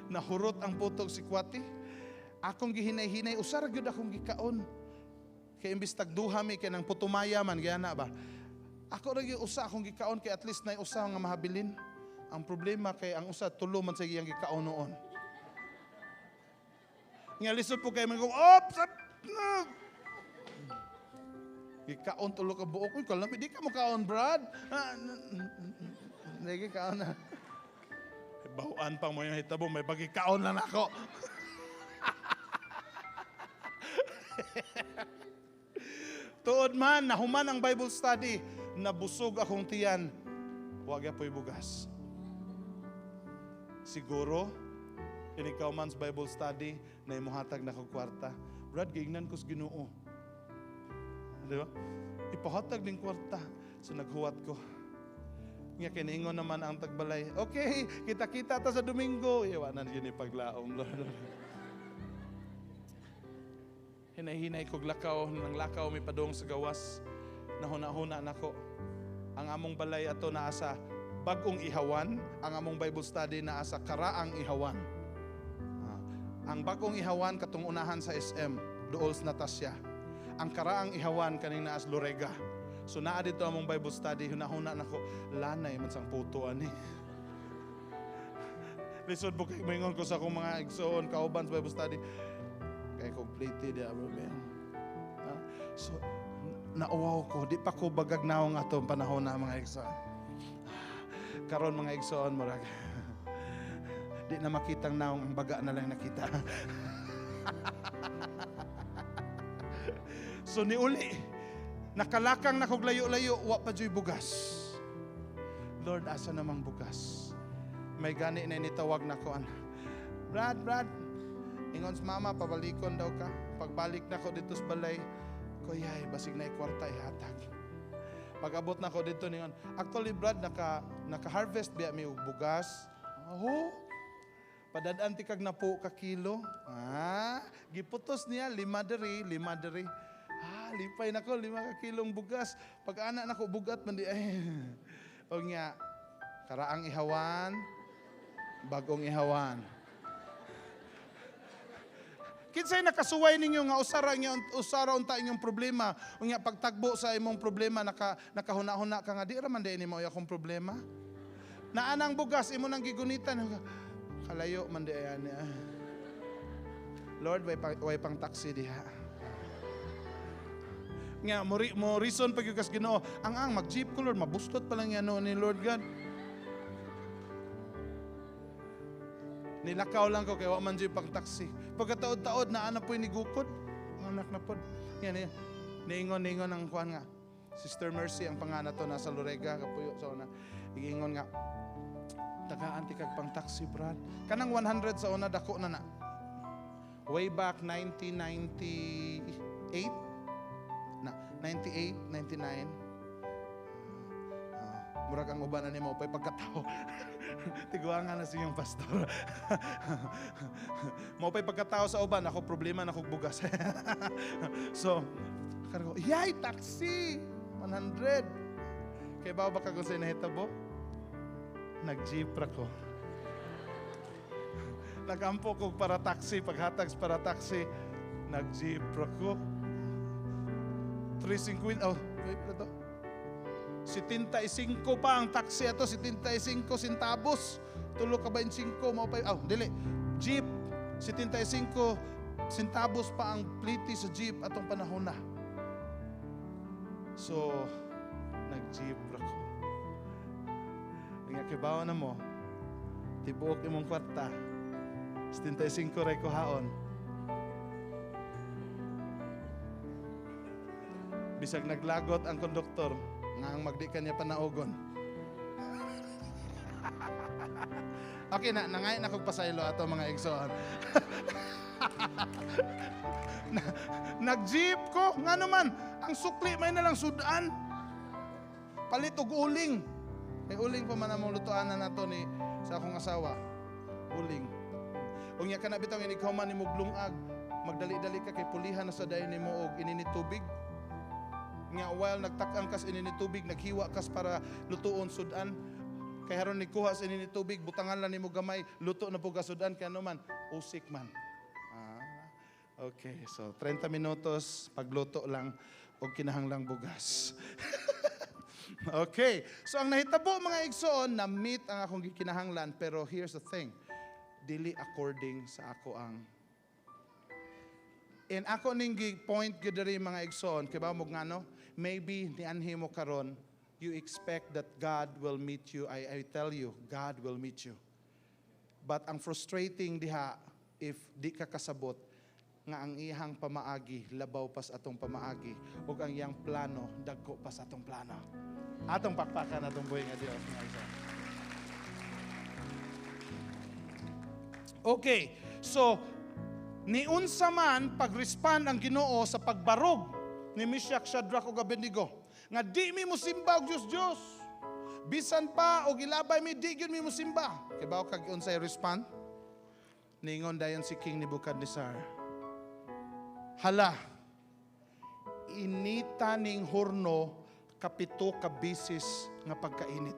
Nahurot ang putog sikwate. Akong gihinay-hinay, usara gyud akong gikaon. Kay imbis tagduha mi kay nang putumaya man gana ba. Ako ra gyud usa akong gikaon kay at least nay usa nga mahabilin. Ang problema kay ang usa tulo man sa iyang gikaon noon. Nga lisod po kay man ko, op, no. Gikaon tulo ka buok. Uy, kalami, di ka mo kaon, Brad. Hindi kaon na. Bawaan pa mo yung hitabo, may pagikaon lang ako. Tuod man, nahuman ang Bible study, nabusog akong tiyan, wag po'y bugas. Siguro, inikaw man sa Bible study, na imuhatag na kog kwarta. Brad, giingnan ko sa Ginoo. Di ba? Ipahatag din kwarta. So naghuwat ko. Nga kiniingon naman ang tagbalay, okay, kita-kita ta sa Domingo. Iwanan yun ipaglaom, Lord. Hinay-hinay kog lakaw, nang lakaw may padong sa gawas. Nahuna-huna nako. Ang among balay ato naa sa Bagong Ihawan, ang among Bible study naa sa Karaang Ihawan. Ang Bagong Ihawan katong unahan sa SM, duol sa Natasya. Ang Karaang Ihawan kaning naa sa Lorega. So naa dito among Bible study, hunahuna nako, lanay man sang puto ani. Lisod po kay moingon ko sa akong mga igsoon kauban sa Bible study. Kay complete di abo ben. So nauwaw ko, di pa ko bagag naong atong panahon na mga igsoon. Karon mga igsoon murag di na makitang naong, ang baga na lang nakita. So niuli, nakalakang na kog layo-layo, wa pa juy bugas. Lord, asa namang bugas? May gani na nitawag na ko. Brad, Brad, ingon sa mama, pabalikon daw ka. Pagbalik na ko dito sa balay, kuyay, basig na ikwarta ihatag. Pag-abot na ko dito, ningon, actually Brad, naka-harvest biya mi og bugas. Oh, padadaan ti kag napo ka kilo. Ah, giputos niya, 5 diri, 5 diri. Ah, lipay nako, 5 ka kilong bugas. Pag ana nako bugat man di ay. Og nga, Karaang Ihawan, Bagong Ihawan. Kinsay nakasuway ninyo nga usara inyo, usara unta inyong problema, unya pagtagbo sa imong problema nakahuna-huna ka nga di ra man di nimo akong problema. Naanang bugas imo nang gigunitan, kalayo man di ani. Lord, way pang taxi diha. Nga mo reason pag kas Ginoo, ang mag-jeep ko Lord, mabuslot pa lang yan ni Lord God. Nilakaw lang ko kay wa man jud pang taxi. Pagkataod-taod na ana po'y nigukod. Ang anak na pod. Yan yan. Niingon ang kuan nga. Sister Mercy ang pangana to nasa Lorega kapuyo sa una. Iingon nga, tagaan ti kag pang taxi, Brad. Kanang 100 sa una dako na na. Way back 1998 na 98, 99. Murag ang uban na nimo pay pagkatao. Tiguangan na siyang pastor. Mao pay pagkatao sa uban, ako problema na kog bugas. So, kargo, yay taxi 100. Kay ba ba kag unsay nahitabo? Nag-jeep ra ko. Nagampo kog para taxi, paghatag para taxi, nag-jeep ra ko. 3.50, oh, wait na to. 75 pa ang taxi ato, 75 centavos. Tulo ka ba yung 5? Mao pa, oh, dili. Jeep, 75 centavos pa ang pliti sa jeep atong panahon na. So, nag-jeep ra ko. Nga kibaw na mo, tibuok imong kwarta, 75 ray kuhaon. Bisag naglagot ang konduktor, nga ang magdi kanya panaogon. Okay na, nangay na kog pasaylo ato mga igsoon. Nag-jeep ko, nga naman, ang sukli may nalang sudan. Palit og uling. May uling pa man among lutuan na nato ni sa akong asawa. Uling. Unya kana bitaw ini ikaw man nimog lungag, Magdali-dali ka kay pulihan na sa dayon nimo og ininit tubig. Nga while nagtak-ang kas ininit tubig, naghiwa kas para lutuon sudan. Kay haron ni kuha sa ininit tubig, butangan lang nimo gamay, luto na po ka sudan kay ano man, usik man. Ah, okay, so 30 minutos pagluto lang og kinahanglang bugas. Okay, so ang nahitabo, mga igsoon, na meet ang akong gikinahanglan, pero here's the thing, dili according sa ako ang. And ako ning point gyud diri, mga igsoon, kay ba mo ngano, maybe nianhi mo karon, you expect that God will meet you. I tell you, God will meet you. But ang frustrating diha, if di ka kasabot nga ang iyang pamaagi labaw pas atong pamaagi ug ang iyang plano dagko pas atong plano. Atong pakpakan atong buhi nga Dios, mga igsoon. Okay, so niunsa man pag-respond ang Ginoo sa pagbarog ni Meshach, Shadrach ug Abednego nga di mi mosimba og Dios Dios. Bisan pa og ilabay mi, di gyud mi mosimba. Kay ba kag unsay respond? Ningon dayon si King Nebuchadnezzar, "Hala, inita ning hurno kapito ka bisis nga pagkainit."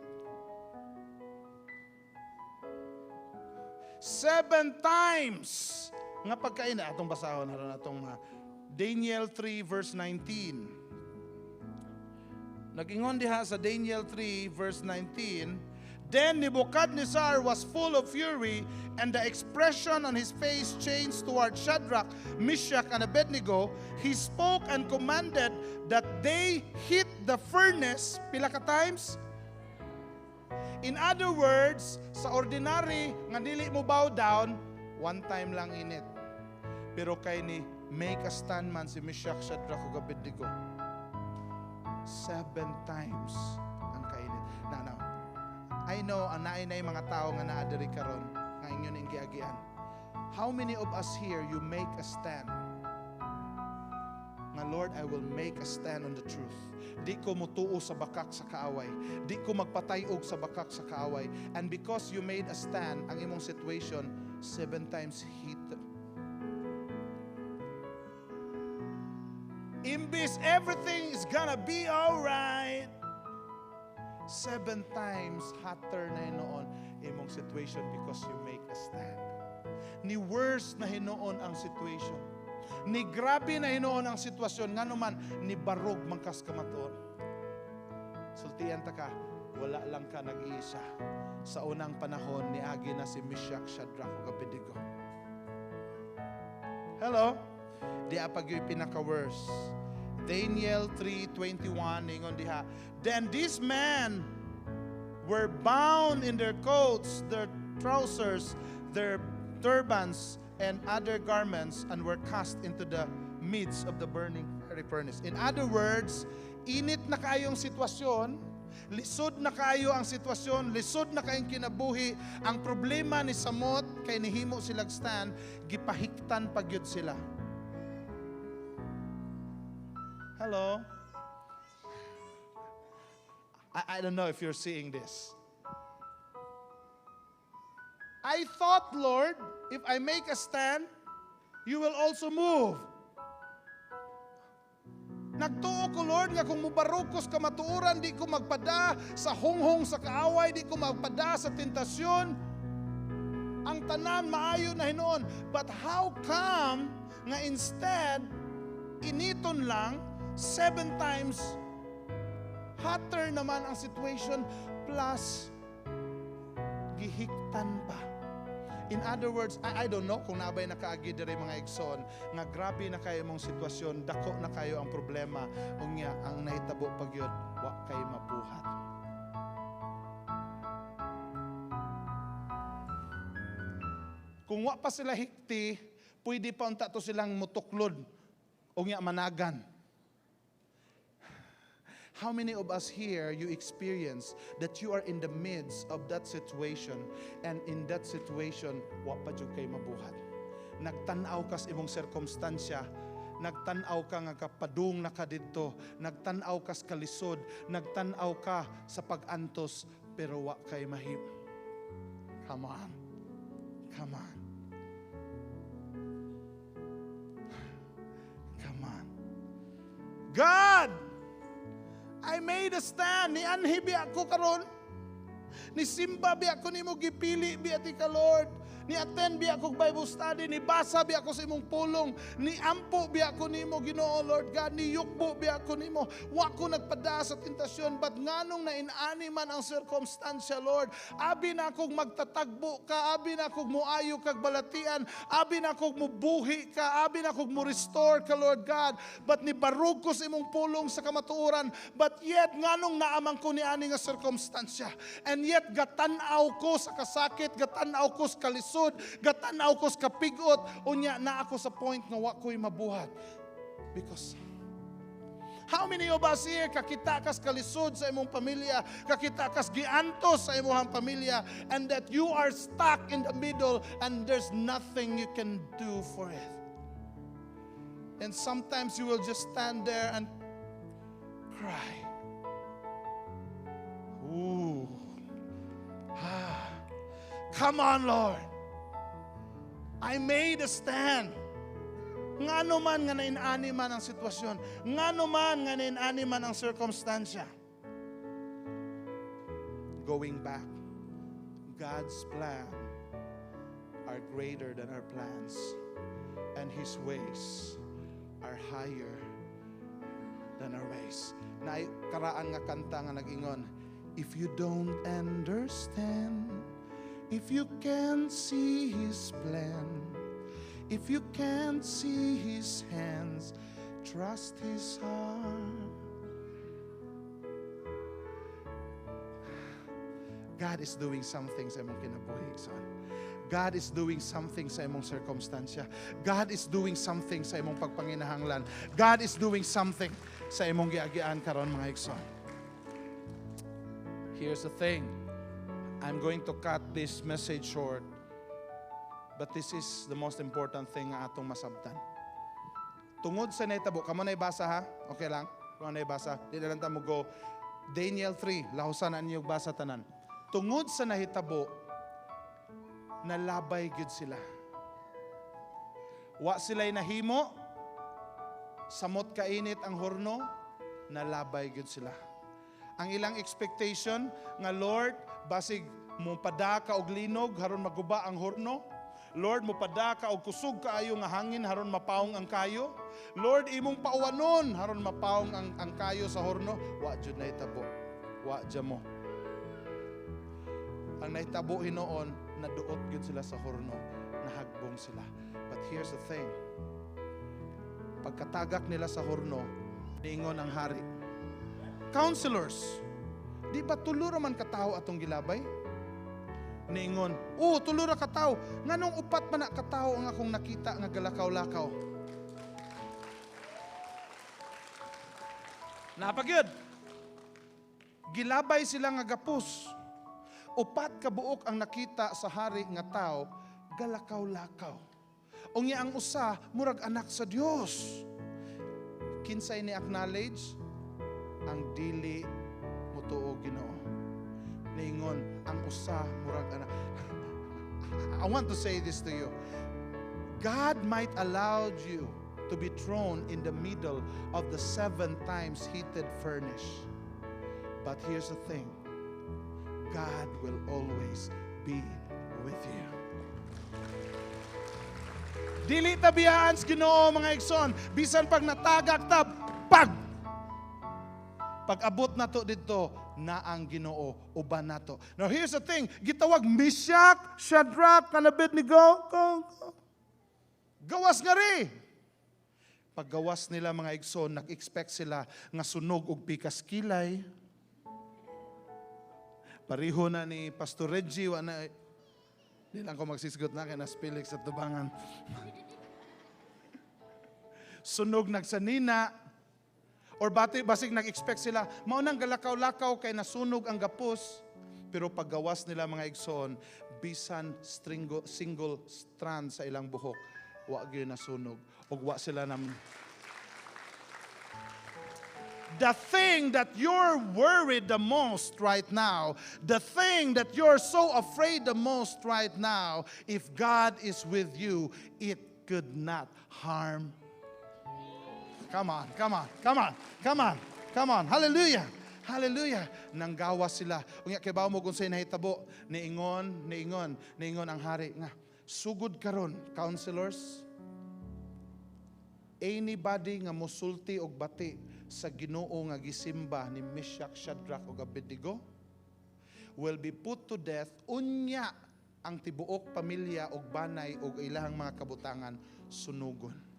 Seven times nga pagkainit. Atong basahon na atong Daniel 3 verse 19. Nag-ingon diha sa Daniel 3 verse 19, "Then Nebuchadnezzar was full of fury, and the expression on his face changed toward Shadrach, Meshach, and Abednego. He spoke and commanded that they heat the furnace." Pila ka times? In other words, sa ordinary nga dili mo bow down, one time lang init. Pero kay ni make a stand man si Meshach, Shadrach, ug Abednego, seven times ang kainit. Now, I know ang naay na mga tao nga naa diri karon nga inyo ning giagian. How many of us here, you make a stand? Nga, "Lord, I will make a stand on the truth. Di ko mutuo sa bakak sa kaaway. Di ko magpatayog sa bakak sa kaaway." And because you made a stand, ang imong situation, seven times heat. Imbis everything is gonna be alright, seven times hotter na hinuon imong situation because you make a stand. Ni worse na hinuon ang situation. Ni grabe na hinuon ang sitwasyon ngano man ni barog man kas kamatuon. Sultian ta ka, wala lang ka nag-iisa. Sa unang panahon niagi na si Meshach, Shadrach ug Abednego. Hello? Di pa gyud pinaka-worse. Daniel 3:21, ningon diha, "Then these men were bound in their coats, their trousers, their turbans, and other garments, and were cast into the midst of the burning fiery furnace." In other words, init na kayong sitwasyon, lisod na kayo ang sitwasyon, lisod na kayong kinabuhi. Ang problema ni samot kay nihimo silag stand, gipahiktan pagyud sila. Hello? I don't know if you're seeing this. I thought, "Lord, if I make a stand, you will also move. Nagtuo ko, Lord, nga kung mubarukos kamatuoran, di ko magpada sa hunghong sa kaaway, di ko magpada sa tentasyon. Ang tanan maayo na hinuon." But how come nga instead, initon lang, seven times hotter naman ang situation plus gihiktan pa? In other words, I don't know kung nabay nakaagi diri, mga igsoon, nga grabe na kayo mong sitwasyon, dako na kayo ang problema, unya ang nahitabo pagyud, wa kay mabuhat. Kung wa pa sila hikti, pwede pa unta to silang mutuklod unya managan. How many of us here, you experience that you are in the midst of that situation, and in that situation, wa pa jud kay mabuhat? Nagtan-aw kas imong sirkumstansya, nagtan-aw ka nga kapadung na ka didto, nagtan-aw kas kalisod, nagtan-aw ka sa pag-antos, pero wa kay mahim. Come on. Come on. God, I made a stand. Ni anhi biya ko karon. Ni simba biya ko nimo, gipili biya ti ka, Lord. Ni attend biya ko Bible study, ni basa biya ko sa imong pulong, ni ampo biya ko nimo, Ginoo Lord God, ni yukbo biya ko nimo. Wa ko nagpada sa tentasyon, but nganong nainani man ang sirkumstansya, Lord? Abi na akong magtatagbo ka, abi na akong muayo kag balatian, abi na akong mubuhi ka, abi na akong mo restore ka, Lord God. But ni barug ko sa imong pulong sa kamatuoran, but yet nganong naamang ko ni ani nga sirkumstansya? And yet gatan-aw ko sa kasakit, gatan-aw ko sa kalisod, gatan-aw ko sa kapigot, unya na ako sa point nga wa ko'y mabuhat. Because how many of us here kakita kas kalisod sa imong pamilya, kakita kas giantos sa imong pamilya, and that you are stuck in the middle and there's nothing you can do for it? And sometimes you will just stand there and cry. Ooh. Ah. Come on, Lord. I made a stand. Ngano man nga nainani man ang sitwasyon? Ngano man nga nainani man ang sirkumstansya? Going back, God's plan are greater than our plans, and His ways are higher than our ways. Na karaan nga kanta nga nag-ingon, "If you don't understand, if you can't see His plan, if you can't see His hands, trust His heart." God is doing something sa imong kinabuhi, son. God is doing something sa imong sirkumstansya. God is doing something sa imong pagpanginahanglan. God is doing something sa imong giagian karon, mga igsoon. Here's the thing. I'm going to cut this message short. But this is the most important thing nga atong masabtan. Tungod sa nahitabo, kamo na ibasa ha? Okay lang? Kamo na ibasa. Di na lang ta mo go. Daniel 3, lahusan na ninyo basa tanan. Tungod sa nahitabo, nalabay gyud sila. Wa sila'y nahimo, samot kainit ang horno, nalabay gyud sila. Ang ilang expectation nga, "Lord, basig mo pada ka og linog haron maguba ang horno. Lord, mopada ka og kusog kaayo nga hangin haron mapaong ang kayo. Lord, imong pauwanon haron mapaong ang kayo sa horno." Wa jud nahitabo. Wa jud mo. Ang nahitabo hinuon, naduot gyud sila sa horno, nahagbong sila. But here's the thing. Pagkatagak nila sa horno, niingon ang hari, "Counselors, di ba tulo ra man katawo atong gilabay?" Niingon, "Oh, tulo ra katawo. Nganong upat man na katawo ang akong nakita nga galakaw-lakaw?" Napagyud. Gilabay sila nga gapos. Upat ka buok ang nakita sa hari nga tao galakaw-lakaw. Unya ang usa murag anak sa Dios. Kinsay ni acknowledge ang dili motuo Ginoo? Niingon ang usa murag anak. I want to say this to you. God might allow you to be thrown in the middle of the seven times heated furnace. But here's the thing. God will always be with you. Dili ta biyaan sa Ginoo, mga igsoon. Bisan pag natagak ta, pag abot nato didto na ang Ginoo uban nato. Now here's the thing, gitawag Meshach, Shadrach, and Abednego, go, go. Gawas nga ri. Paggawas nila, mga igsoon, nag-expect sila nga sunog og pikas kilay. Pareho na ni Pastor Reggie, wa na, di lang ko magsisgot na kay nas Felix at tubangan. Sunog nagsanina, or bati, basig nag-expect sila, mao nang galakaw-lakaw kay nasunog ang gapos. Pero paggawas nila, mga igsoon, bisan stringo, single strand sa ilang buhok, wa gyud nasunog. Ug wa sila nam. The thing that you're worried the most right now, the thing that you're so afraid the most right now, if God is with you, it could not harm. Come on, come on, come on, come on, come on. Hallelujah. Hallelujah. Nanggawa sila. Unya kay mo kung sa'y nahitabo, niingon, niingon, niingon ang hari nga, "Sugod karon, counselors, anybody nga musulti og bati sa Ginoo nga gisimba ni Meshach, Shadrach ug Abednego will be put to death, unya ang tibuok pamilya og banay og ilahang mga kabutangan sunugon."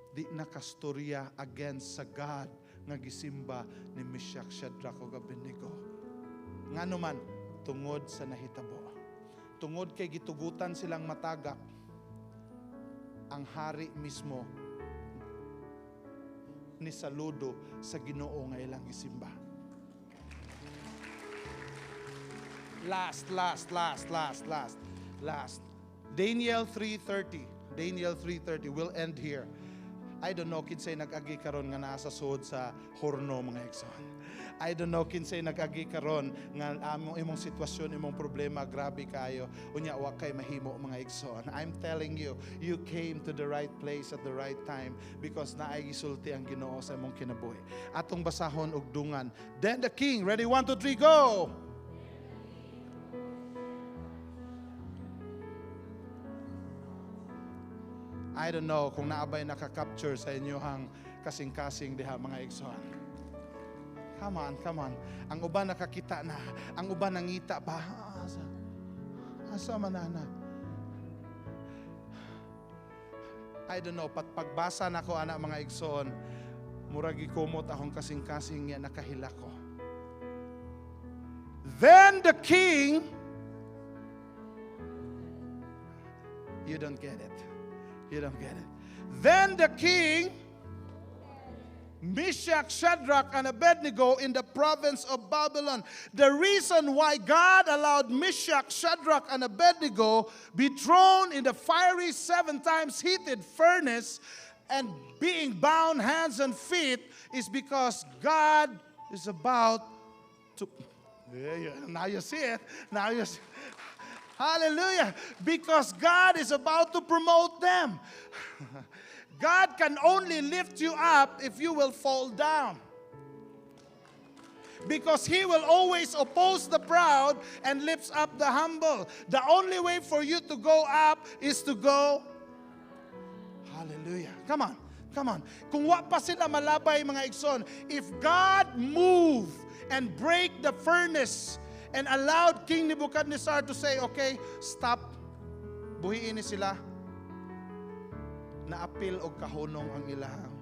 Di nakastorya against sa God nga gisimba ni Meshach, Shadrach ug Abednego. Ngano man? Tungod sa nahitabo. Tungod kay gitugutan silang matagak, ang hari mismo ni saludo sa Ginoo nga ilang gisimba. Last, last, last, last, last, last. Daniel 3:30. Daniel 3:30. We'll end here. I don't know kinsay nag-agi karon nga naa sa sud sa horno, mga igsoon. I don't know kinsay nag-agi karon nga among imong sitwasyon, imong problema grabe kayo. Unya wa kay mahimo, mga igsoon. I'm telling you, you came to the right place at the right time because naay gisulti ang Ginoo sa imong kinabuhi. Atong basahon og dungan. Then the king, ready, 1, 2, 3, go. I don't know kung naabay naka-capture sa inyohang kasing-kasing diha, mga igsoon. Come on, come on. Ang uban nakakita na. Ang uban nangita pa. Asa, asa man na? I don't know, pat pagbasa nako ana, mga igsoon, murag gikumot akong kasing-kasing nga nakahila ko. Then the king, you don't get it. You don't get it. Then the king, Meshach, Shadrach, and Abednego in the province of Babylon. The reason why God allowed Meshach, Shadrach, and Abednego be thrown in the fiery 7 times heated furnace and being bound hands and feet is because God is about to... Yeah, yeah. Now you see it. Now you see it. Hallelujah. Because God is about to promote them. God can only lift you up if you will fall down. Because He will always oppose the proud and lifts up the humble. The only way for you to go up is to go. Hallelujah. Come on. Come on. Kung wa pa sila malabay, mga igsoon, if God move and break the furnace and allowed King Nebuchadnezzar to say, "Okay, stop, buhiin ni sila," naapil og kahunong ang ilahang.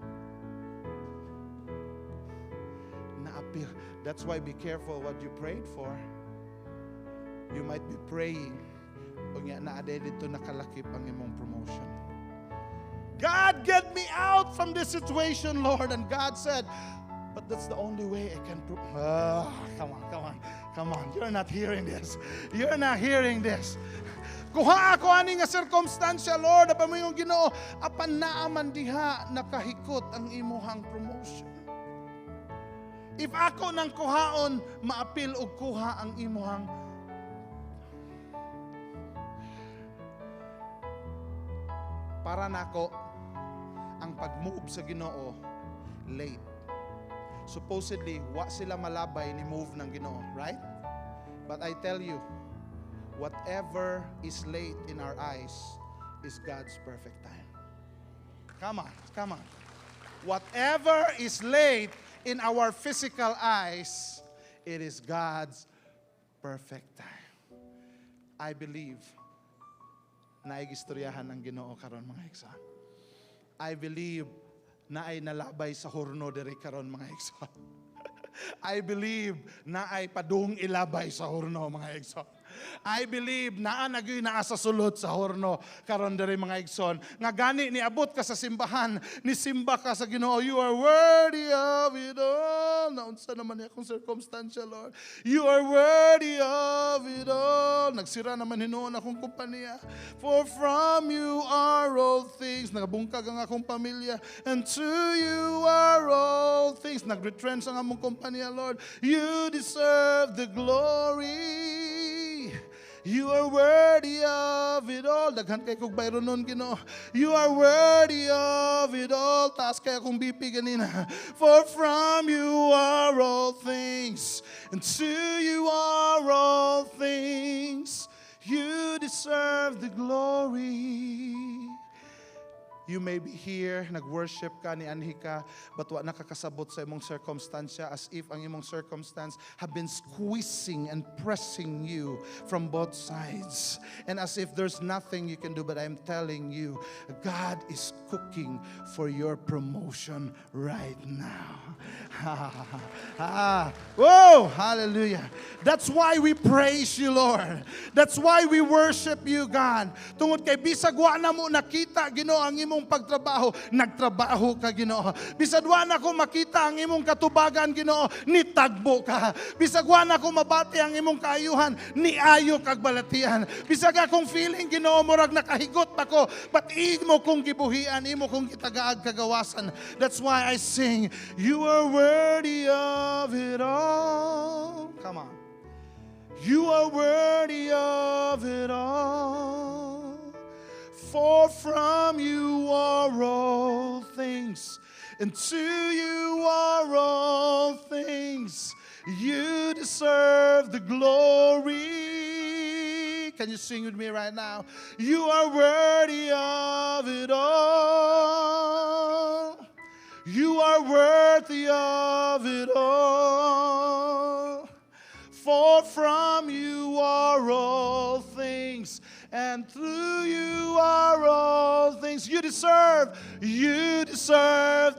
Naapil. That's why be careful what you prayed for. You might be praying, unya naa dito nakalakip ang imong promotion. "God, get me out from this situation, Lord." And God said, "But that's the only way I can prove." Ah, come on, come on, come on. You're not hearing this. You're not hearing this. "Kuha ako ani nga sirkumstansya, Lord." Apan mo yung Ginoo, "Apan naaman diha nakahikot ang imuhang promotion. If ako nang kuhaon, maapil og kuha ang imuhang." Para nako, ang pag-move sa Ginoo late. Supposedly, wa sila malabay ni move ng Ginoo, right? But I tell you, whatever is late in our eyes is God's perfect time. Come on, come on. Whatever is late in our physical eyes, it is God's perfect time. I believe naigistoryahan ang Ginoo karon, mga igsoon. I believe na ay nalabay sa hurno diri karon, mga igsoon. I believe na ay padung ilabay sa hurno, mga igsoon. I believe naa nagyoy naa sa sulod sa horno karon diri, mga igsoon. Nga gani niabot ka sa simbahan, nisimba ka sa Ginoo, "You are worthy of it all. Naunsa naman ni akong circumstansya, Lord? You are worthy of it all. Nagsira naman hinuon akong kompanya. For from you are all things. Nagabungkag ang akong pamilya. And to you are all things. Nag-retrench ang among kompanya, Lord. You deserve the glory. You are worthy of of it all. Daghan kay kog bayro nun, Ginoo. You are worthy of it all. Taas kay akong BP ganina. For from you are all things, and to you are all things. You deserve the glory. You may be here, nag-worship ka, nianhi ka, but wa nakakasabot sa imong circumstansya, as if ang imong circumstance have been squeezing and pressing you from both sides. And as if there's nothing you can do, but I'm telling you, God is cooking for your promotion right now. Ah, whoa, hallelujah. That's why we praise you, Lord. That's why we worship you, God. Tungod kay bisag wa na mo nakita, Ginoo, ang imong pagtrabaho, nagtrabaho ka, Ginoo. Bisag wa na ko makita ang imong katubagan, Ginoo, nitagbo ka. Bisag wa na ko mabati ang imong kaayuhan, niayo kag balatian. Bisag akong feeling, Ginoo, murag nakahigot ako, but imo kong gibuhian, imo kong gitagaag kagawasan. That's why I sing, "You are worthy of it all." Come on. You are worthy of it all. For from you are all things, and to you are all things. You deserve the glory. Can you sing with me right now? You are worthy of it all. You are worthy of it all. For from you are all things, and through you are all things. You deserve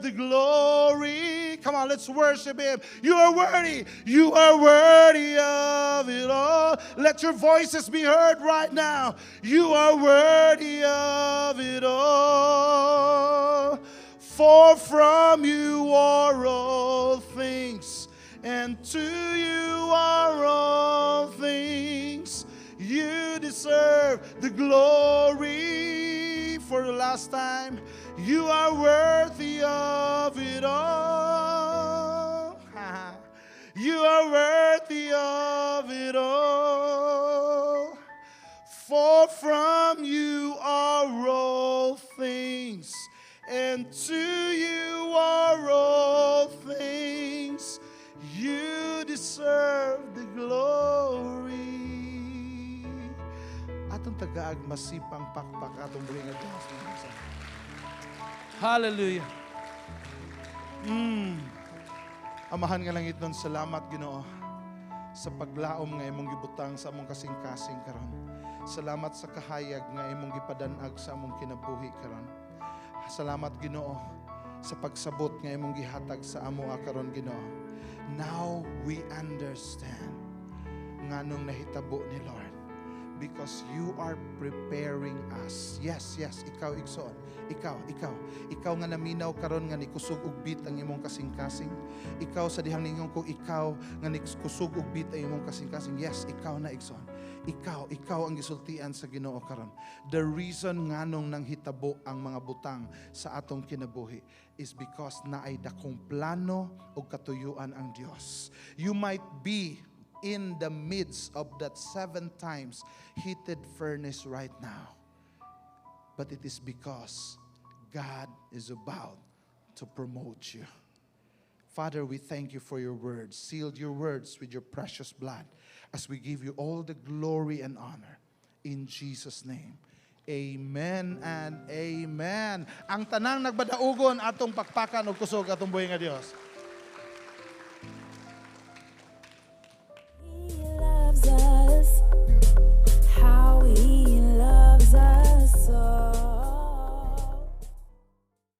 the glory. Come on, let's worship him. You are worthy. You are worthy of it all. Let your voices be heard right now. You are worthy of it all. For from you are all things, and to you are all things. You deserve the glory. For the last time, you are worthy of it all. You are worthy of it all. For from you are all things, and to you are all things. You deserve the glory. Atong tagaag masipang pakpak atong buhi nga Diyos. Hallelujah. Amahan nga langit nun, salamat, Ginoo, sa paglaom nga imong gibutang sa among kasing-kasing karon. Salamat sa kahayag nga imong gipadanag sa among kinabuhi karon. Salamat, Ginoo, sa pagsabot nga imong gihatag sa amo karon, Ginoo. Now we understand nganong nahitabo ni, Lord, because you are preparing us. Yes, ikaw, igsoon. Ikaw, ikaw. Ikaw nga naminaw karon nga nikusog og beat ang imong kasing-kasing. Ikaw sa dihang ningon ko ikaw nga nikusog og beat ang imong kasing-kasing. Yes, ikaw na, igsoon. Ikaw, ikaw ang gisultian sa Ginoo karon. The reason nganong nanghitabo ang mga butang sa atong kinabuhi is because naay dakong plano o katuyuan ang Dios. You might be in the midst of that seven times heated furnace right now. But it is because God is about to promote you. Father, we thank you for your words. Seal your words with your precious blood as we give you all the glory and honor. In Jesus' name. Amen and amen. Ang tanang nagbadaugon, atong pakpakan og kusog atong buhi nga Dios.